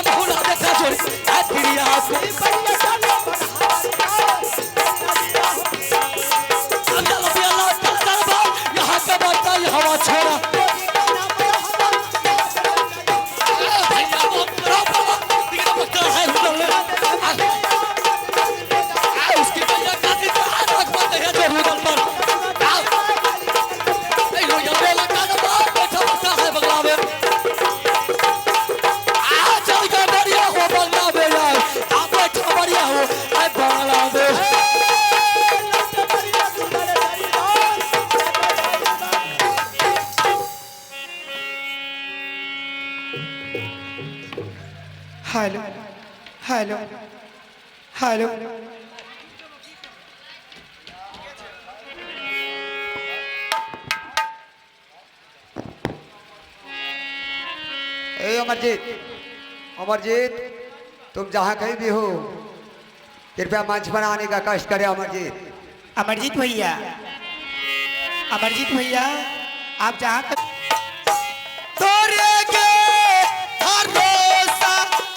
हम देखा छोड़ आ क्रिया से यहाँ का बात हवा छोड़ा भैया बहुत बड़ा है उसकी भैया काफी है जो रुदल पर बैठा है बंगला में आ चल के बढ़िया हो बंगला में यार आ बैठा बढ़िया हो आ बंगला में। Hello hello hello. ए अमरजीत, अमरजीत तुम जहाँ कहीं भी हो कृपया मंच पर आने का कष्ट करें। अमरजीत, अमरजीत भैया, अमरजीत भैया आप जहाँ तोरे के भरोसा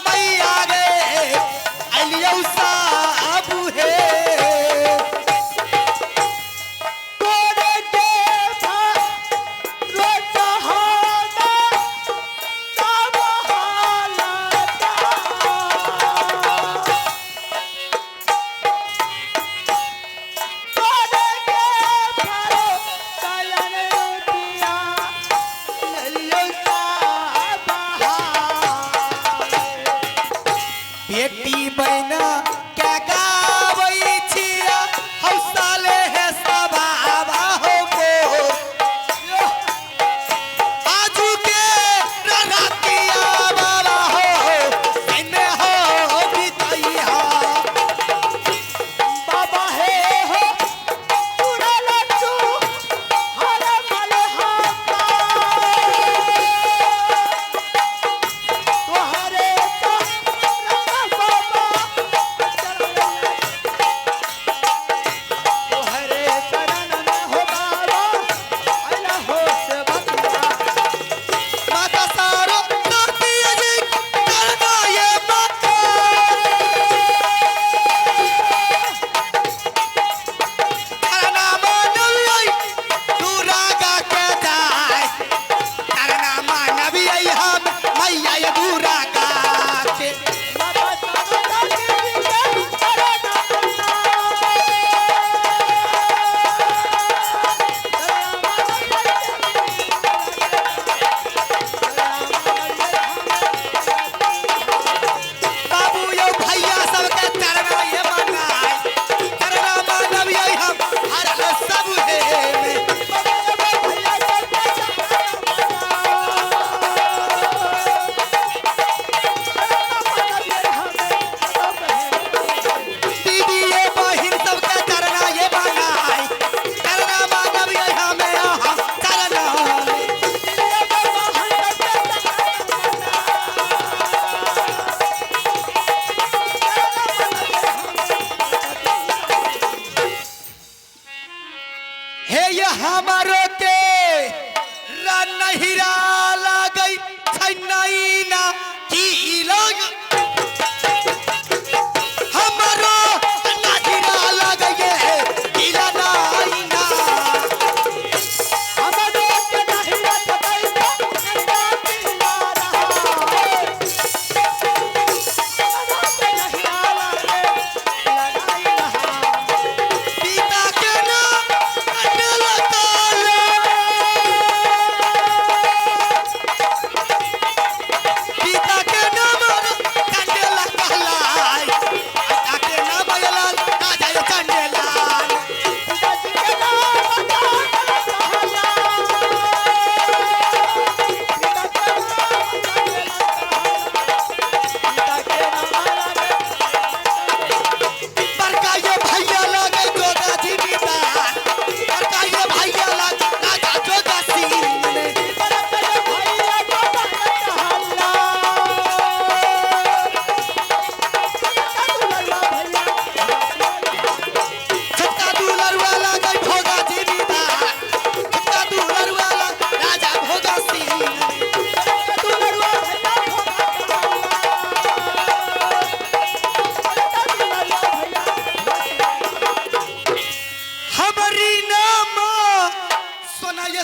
मैया रे अलियौ साबु हे तोरे के भरोसा हम सब हालता तोरे के भरोसा रुपिया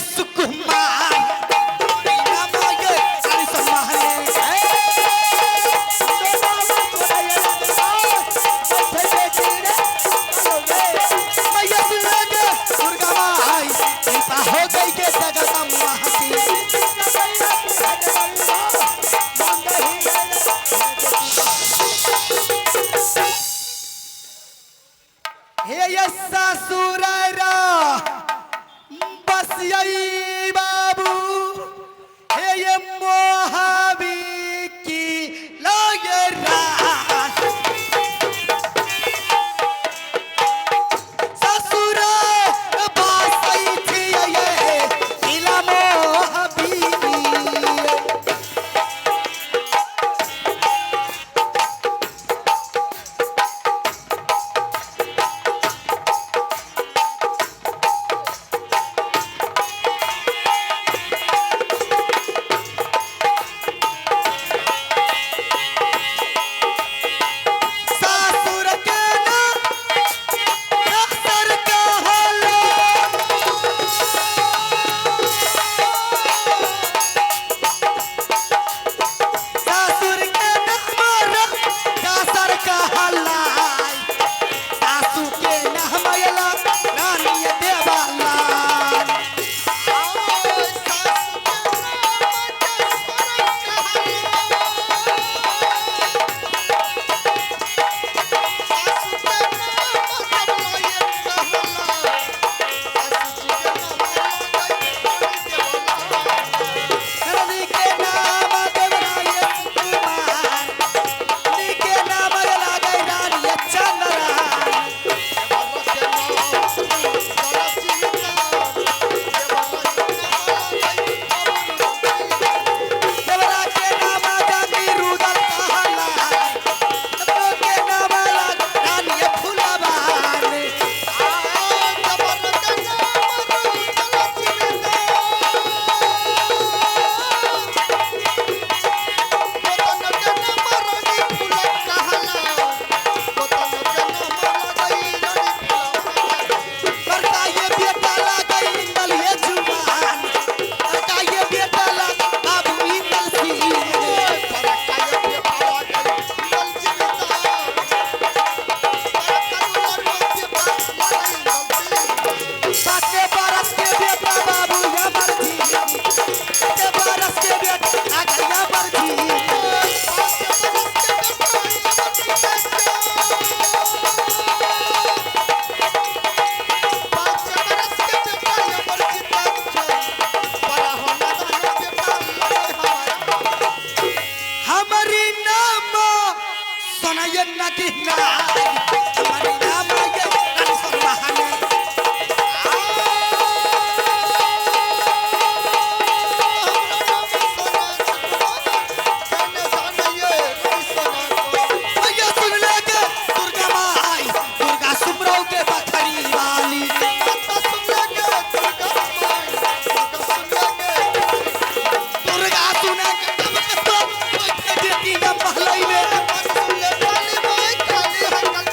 सुकुमार नाम ये सारी सम्माने। मैया सुन के दुर्गा माई कृपा हो गई के जगदम्बा की। हे ये ससुर बस यही बाबू हे ये मोहाबी की लगे रात। ससुर बसई थी ये किला मोहबी। सासुर के ना सर कहलो सासुर के नमर दासर कहलाई सासु के नहमयला रानी देवाला। रवि के नाम देवराय कुमार रवि के नाम लागे रानी चंद्रा। देवरा के नाम जानी रुदल कहला देवरा के नाम लागे रानी फुलवान। बड़का ये बेटा लागे इंदल ये जुबान बड़का ये बेटा लागे बाबू इंदल सिंह। साते बरस के बेटा बाबू या मर्जी साते बरस के बेटा आगे या मर्जी। हमारी नाम सुनाइए ना कि ना हमारी नाम ये रानी सुनवाने। मैया सुन ले के दुर्गा माई दुर्गा सुमरौ के बखरी वाली। दुर्गा सुने के तब के तो बैठे बेटी न पहलई में। काली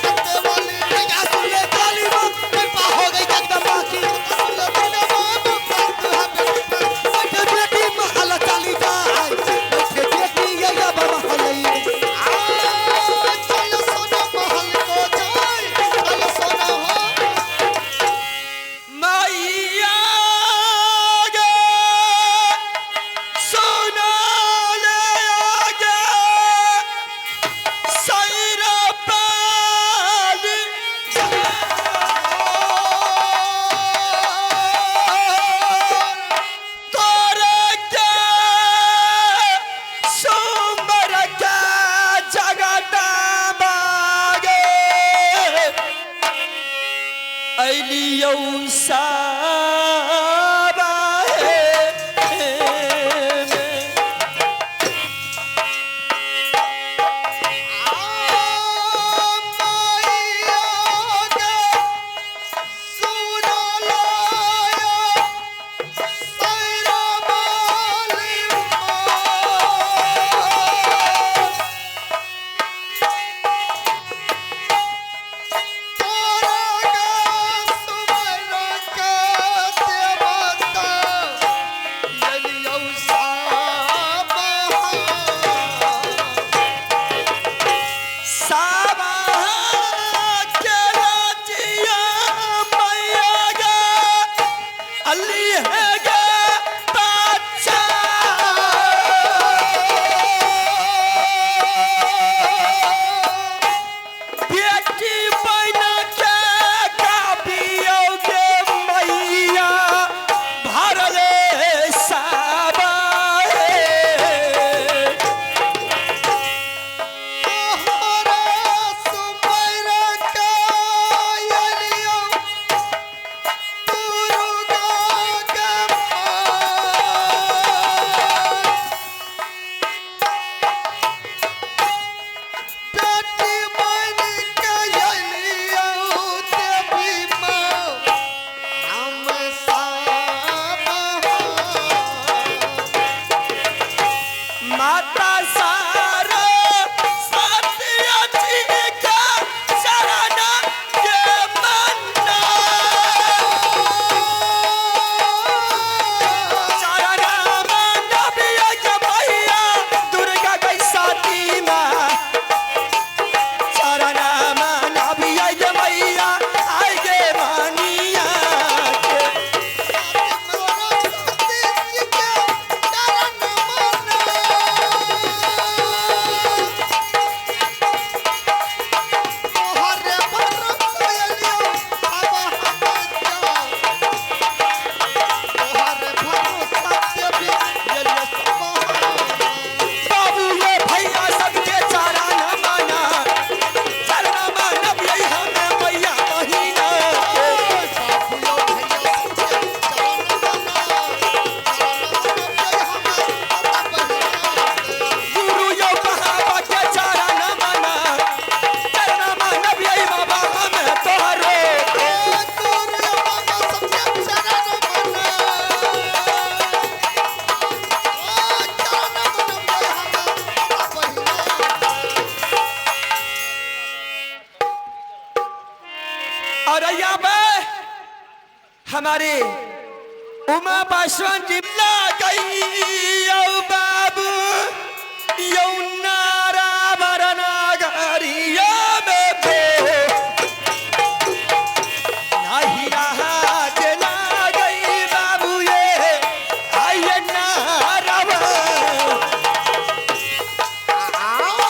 गे बच्चा। बेटी बना के गाबियोगे मैया भरले साबा। माता सारो सत्य जी के शरण के मन्ना, शरण मनबिया के मैया दुर्गा के साथी माँ, शरण मनबिया के मैया आए गे मानिया के। बाबू ये भैया सबके चरण माना, चरण मानब यही हमें मैया महीना के। गुरु यो बहावा के चरण माना, चरण मानब यही बाबा हमें तोहरो के। और यहाँ पे हमारे उमा पासवान जी ला गई यौ बाबू यौ नारा बरना गरिया में बे नाही आज ला गई बाबू ये आइए नारा। Oh!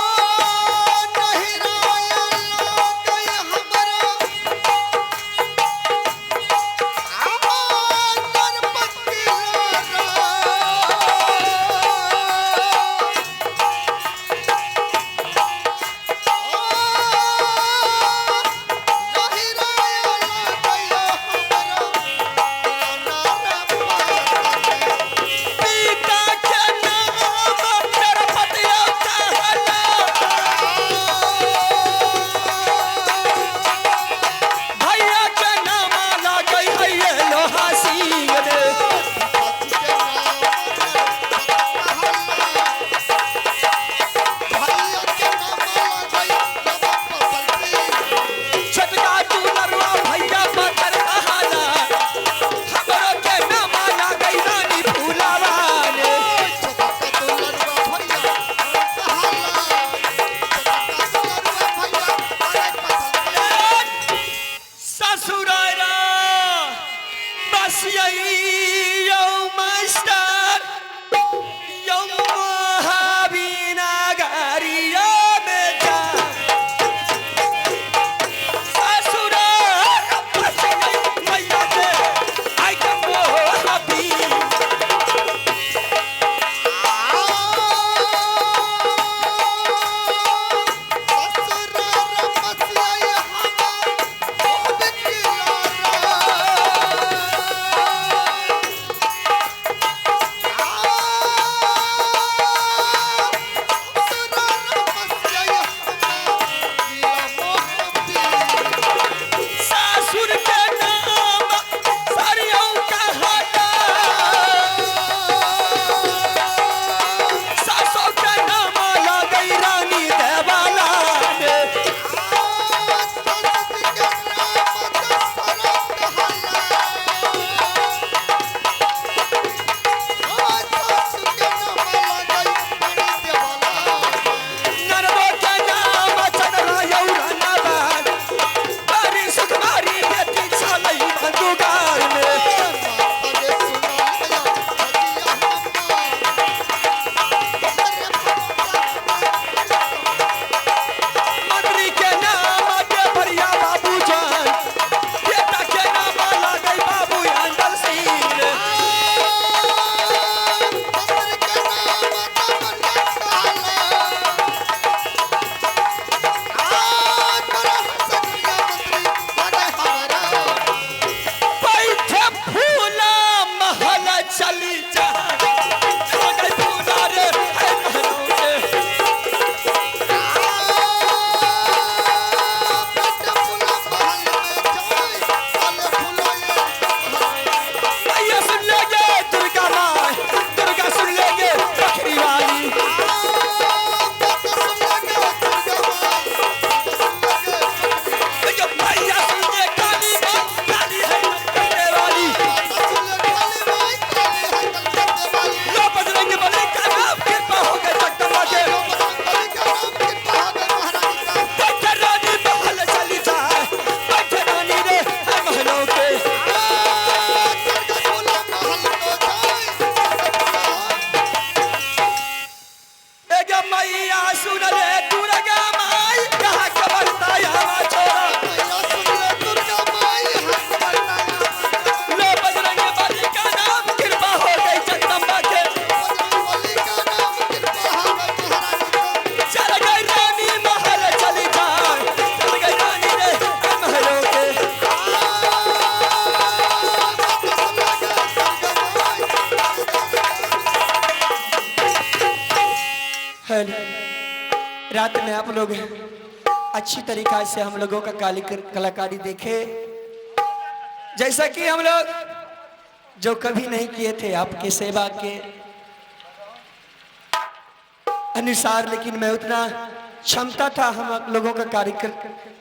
हेलो, रात में आप लोग अच्छी तरीका से हम लोगों का कलाकारी देखे, जैसा कि हम लोग जो कभी नहीं किए थे आपके सेवा के अनुसार, लेकिन मैं उतना क्षमता था हम लोगों का कार्यक्रम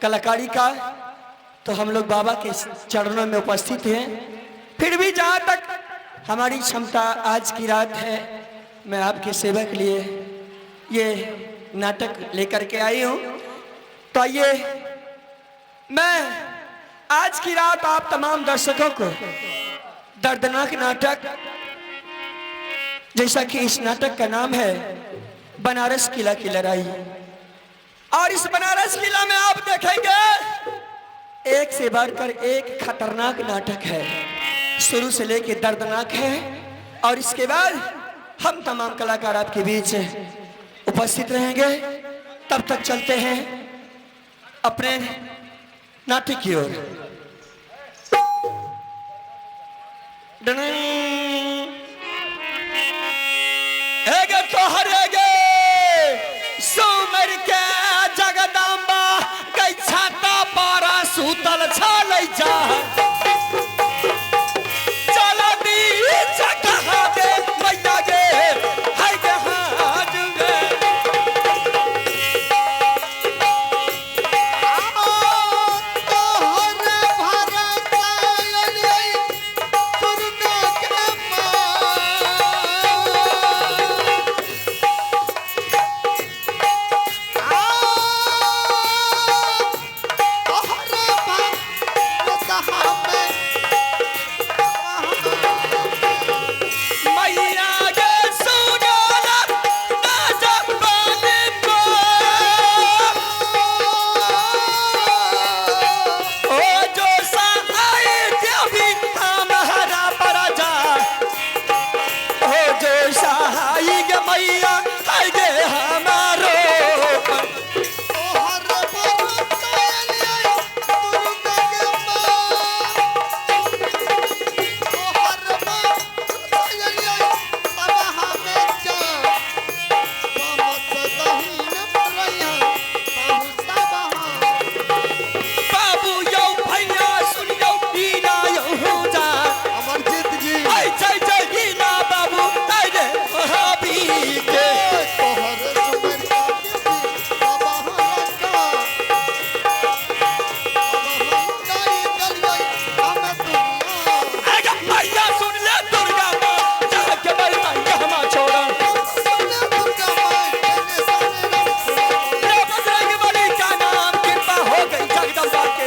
कलाकारी का, तो हम लोग बाबा के चरणों में उपस्थित हैं। फिर भी जहाँ तक हमारी क्षमता आज की रात है, मैं आपके सेवा के लिए ये नाटक लेकर के आई हूँ। तो आइए, मैं आज की रात आप तमाम दर्शकों को दर्दनाक नाटक, जैसा कि इस नाटक का नाम है बनारस किला की लड़ाई, और इस बनारस किला में आप देखेंगे एक से बढ़कर एक खतरनाक नाटक है, शुरू से लेके दर्दनाक है। और इसके बाद हम तमाम कलाकार आपके बीच उपस्थित रहेंगे। तब तक चलते हैं अपने नाटक की ओर। सुमर के जगदम्बा गई छाता पारा सूतल छालै जा चला दी कहा दे मैया गे हाय गे हाज गे। मैया गे सुनाला राजा बाली को ओ जो सहाय देवी हमारा पराजा, ओ जो सहाय गे मैया हाय गे हमारो। बाबू यौ भैया सुनियौ पीना यौ जा अमरजीत जी ऐ जय जय गीना बाबू ऐ रे भाभी के। ऐ गे मैया सुन ले दुर्गा माँ जाके बड़ी मैया हमा छोड़ा रे बजरंग बली का नाम कृपा हो गई जगदम्बा के।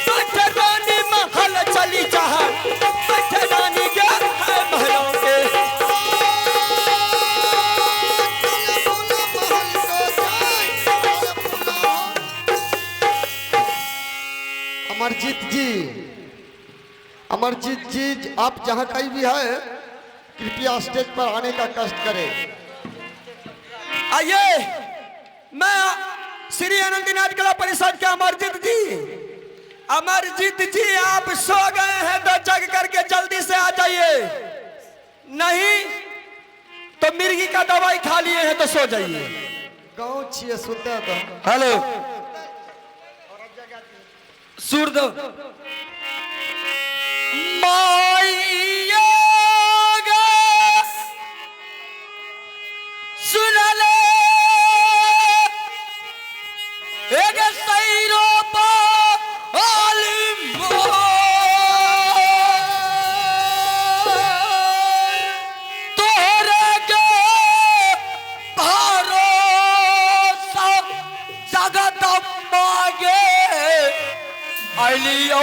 बैठे रानी महल चली चाह, बैठे रानी के है महलों के। अमरजीत जी, अमरजीत जी आप जहाँ कहीं भी है कृपया स्टेज पर आने का कष्ट करें। आइए, मैं श्री आनंदनाथ कला परिषद के अमरजीत जी, अमरजीत जी आप सो गए हैं तो जग करके जल्दी से आ जाइए, नहीं तो मिर्गी का दवाई खा लिए हैं तो सो जाइए। गाँव छिए सुनते तो हेलो सुर दो माइया गे सुनले एक सैरो तोहरे के भरोसा जगदम्बा गे अलियौ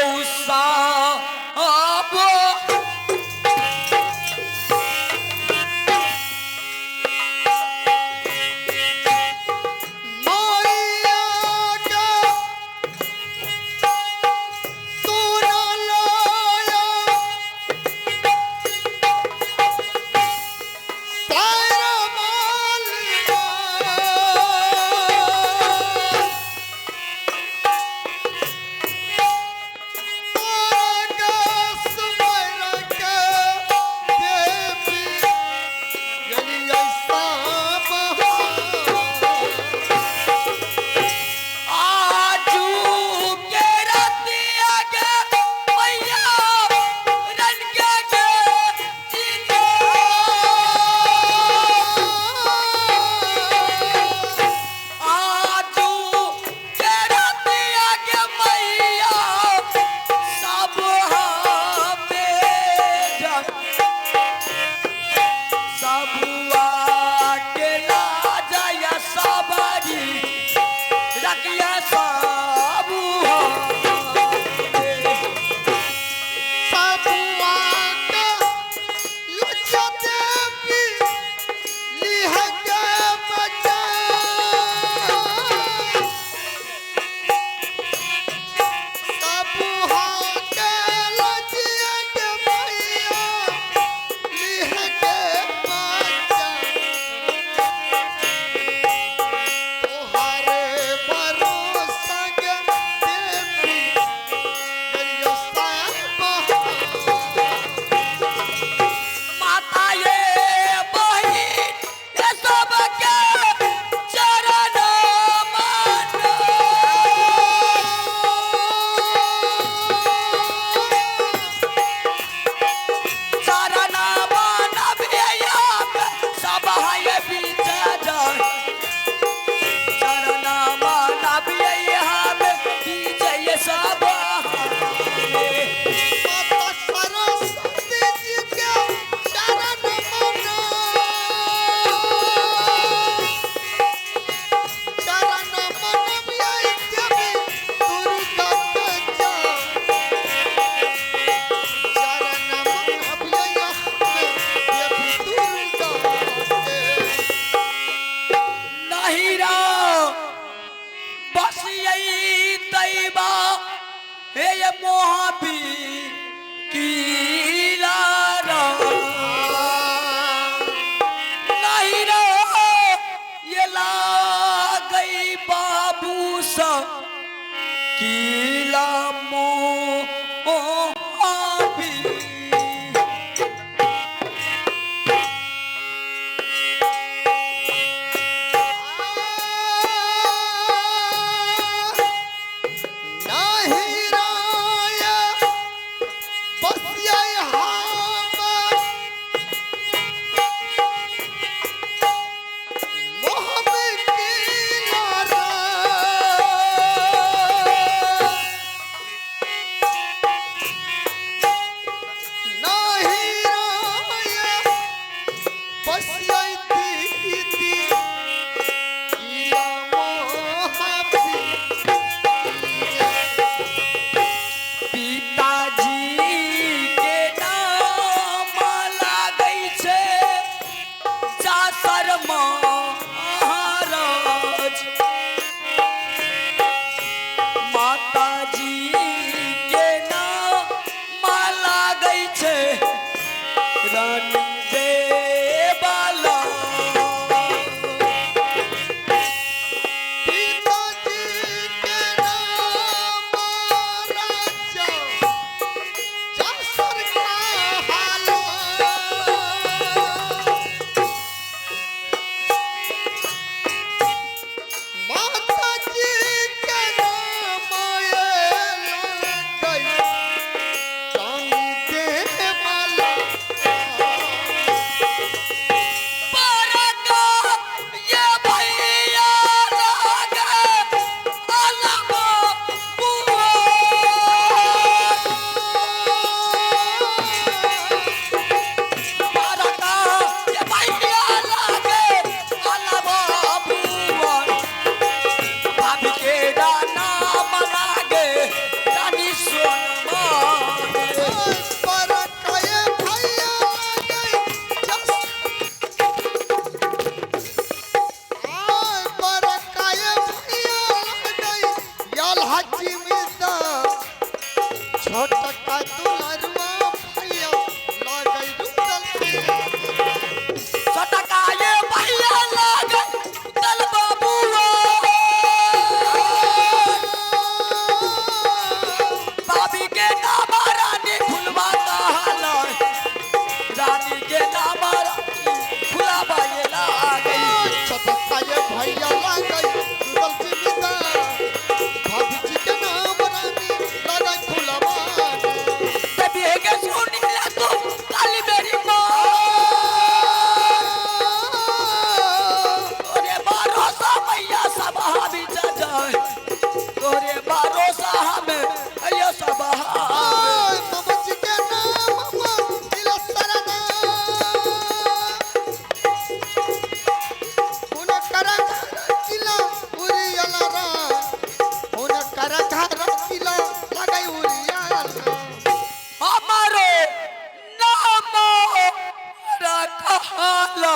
कहला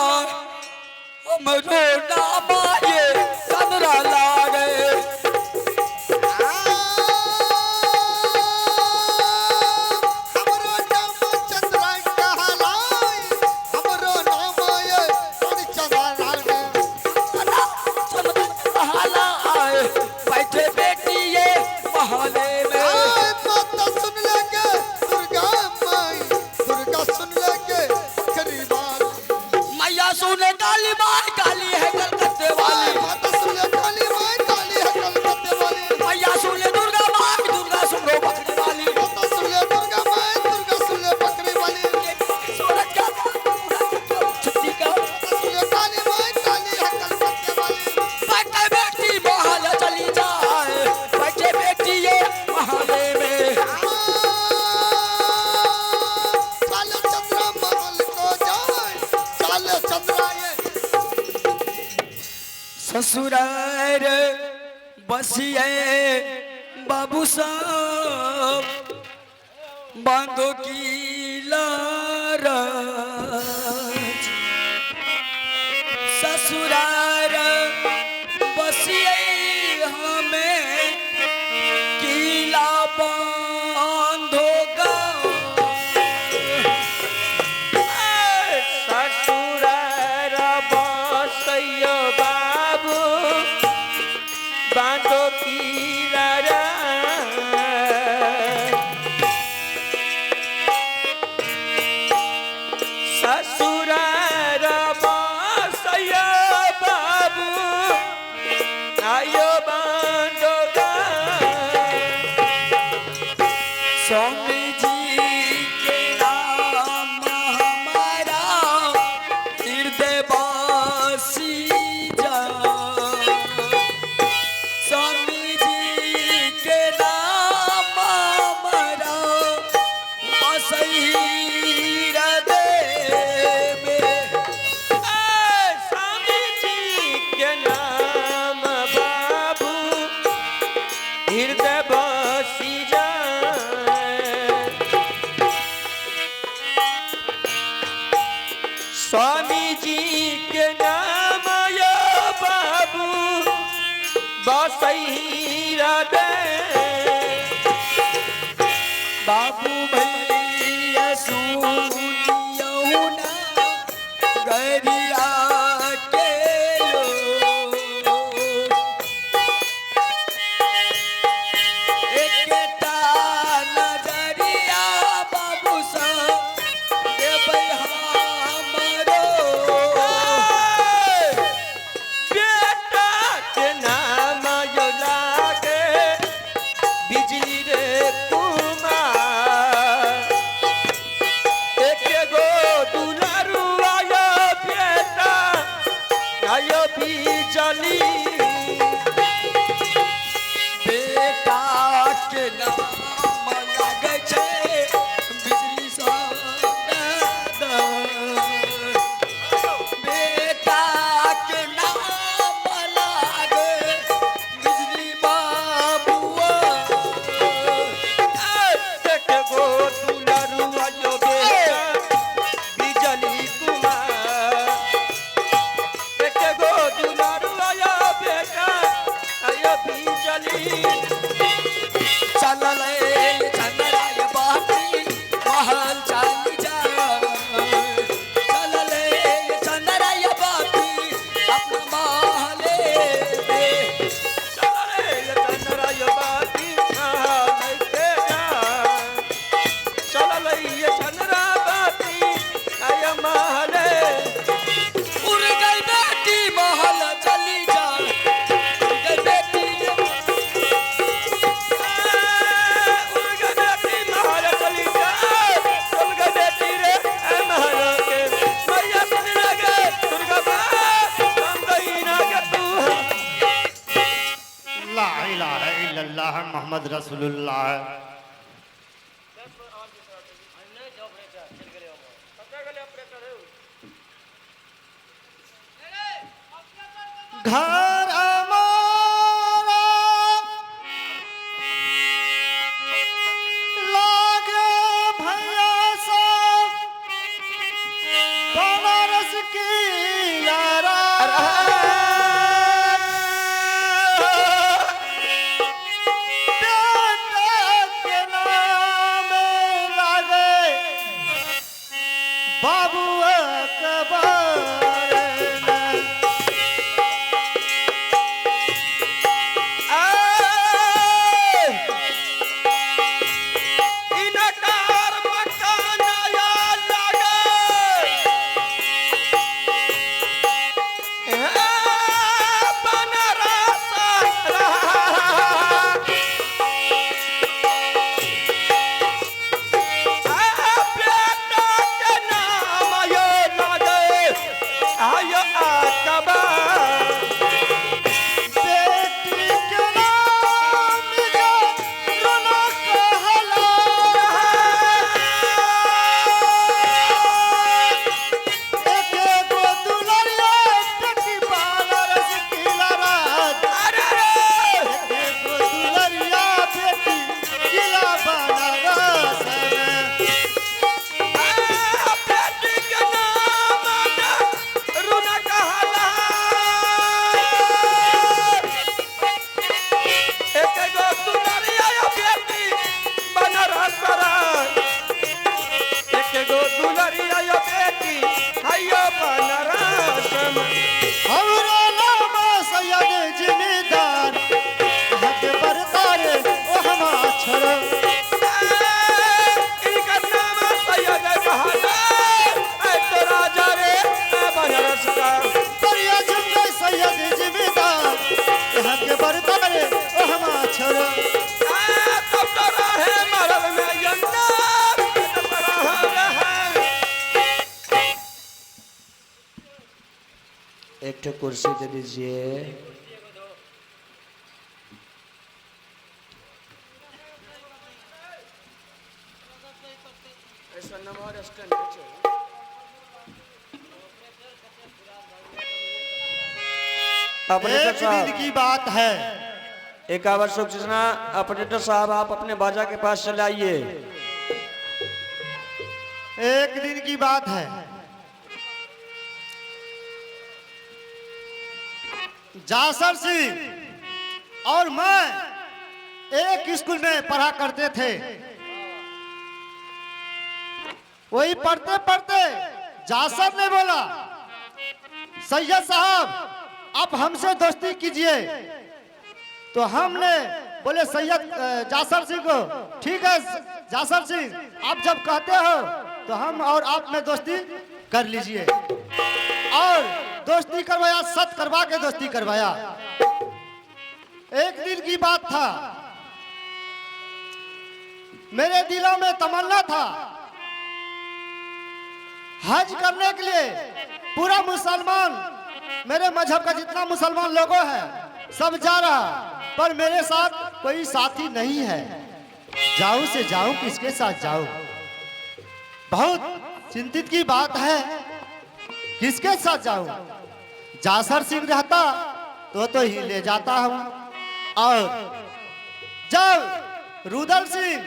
हमरो नाम ये चंद्रा लागे। हमरो नाम चंद्रा कहलाय, हमरो नाम ये चंद्रा लागे। चंद्रा कहला आए बैठे बेटी ये महले में। आय माता सुन लेंगे दुर्गा माई, दुर्गा सुन लेंगे बकरी वाली। मैया सुने काली माई, काली है कलकत्ते वाली। माता सुन ले काली माई, काली है कलकत्ते वाली। मैया सुने दुर्गा माई, दुर्गा सुनो बकरी वाली। माता सुन ले दुर्गा माई, दुर्गा सुन ले बकरी वाली। सूरज का छुट्टी का माता सुन ले काली माई, काली है कलकत्ते वाली। बैठे बेटी महल चली जाए, बैठे बेटी ये महले में। चाले चंद्रा महल को जाए, चाले चंद्रा ये। ससुरार बसिए बाबू साहब बांधो की लाराज। ससुरार बसिए हमें किला बांधोगा। ससुरार बसैयो बाबू बांधो की लारा। ससुरार बसैयो बाबू आयो बांधो गा। स्वामी जी के नाम हमारा हृदय बसी जा। स्वामी जी के नाम हमारा बसई हृदय में। स्वामी जी के नाम बाबू हृदय बसी जाए। स्वामी जी के नाम यो बाबू बसई हृदय। बाबू भैया सुनियौ ना गरिया के लो। एकटा नजरिया बाबू सा देबै हमरो। बेटा के नाम यो लागे बिजली रे कुमार। एक गो दुलारू आयो बेटा आयो बिजली। बेटा के नाम लागै छै बिजली सँ। बेटा के नाम लागै बिजली बाबुआ। एक गो दुलारू आयो बेटा बिजली कुमार। एक गो दुलारू आयो बेटा आयो बिजली। चललै चंद्राय बाटी महल चली जा। चललै चंद्राय बाटी अपना महले में। चलले चंद्राय बाती महल के जा। चलले चंद्रा बाती आय महले। उड़ गई बेटी महल चली जा। उड़ गई बेटी उड़ गई बेटी महल चली जा। उड़ गई बेटी रे ऐ महल के। मैया सुन लगे दुर्गा माँ हम गई ना के तू। ला इलाहा इल्लल्लाह मोहम्मद रसूलुल्लाह। घर हमारा लागे भैया साहब बनारस की बाबू अकबर ने। इनकार मकान या लगे बनारस बेटा के नाम यो लगे आयो अकबर। बेटी के नाम जो रोना कहला एक गो दुलरिया बेटी बनारस किला राज। अरे रे एक गो दुलरिया बेटी किला बनारस में। बेटी के नाम रुना कहला एक गो दुलरिया बेटी बनारस राज। एक गो दुलरिया बेटी हैयो बनारस में। हमरो नाम सैयद जिम्मेदार हक पर तारे ओ हमा छोड़ो। इनका नाम सैयद कहला ऐ तो राजा रे बनारस का। परिया झुमके सैयद जिम्मेदार हक पर तारे ओ हमा छोड़ो। तब तो रहे मरल में यन्नार, तब रहे। एक ठो कुर्सी दे दीजिए। ऑपरेटर एक दिन साहब की बात है, एक आवश्यक सूचना, ऑपरेटर साहब आप अपने बाजा के पास चले आइए। एक दिन की बात है, जासर सिंह और मैं एक स्कूल में पढ़ा करते थे। वही पढ़ते पढ़ते जासर ने बोला, सैयद साहब आप हमसे दोस्ती कीजिए। तो हमने बोले सैयद जासर सिंह को, ठीक है जासर सिंह आप जब कहते हो तो हम और आप में दोस्ती कर लीजिए। और दोस्ती करवाया, सत करवा के दोस्ती करवाया। एक दिन की बात था, मेरे दिलों में तमन्ना था हज करने के लिए। पूरा मुसलमान, मेरे मजहब का जितना मुसलमान लोगों है सब जा रहा, पर मेरे साथ कोई साथी नहीं है। जाऊं से जाऊं, किसके साथ जाऊं? बहुत चिंतित की बात है, किसके साथ जाऊं? जासर सिंह रहता तो ही ले जाता हूं। और जब रुदल सिंह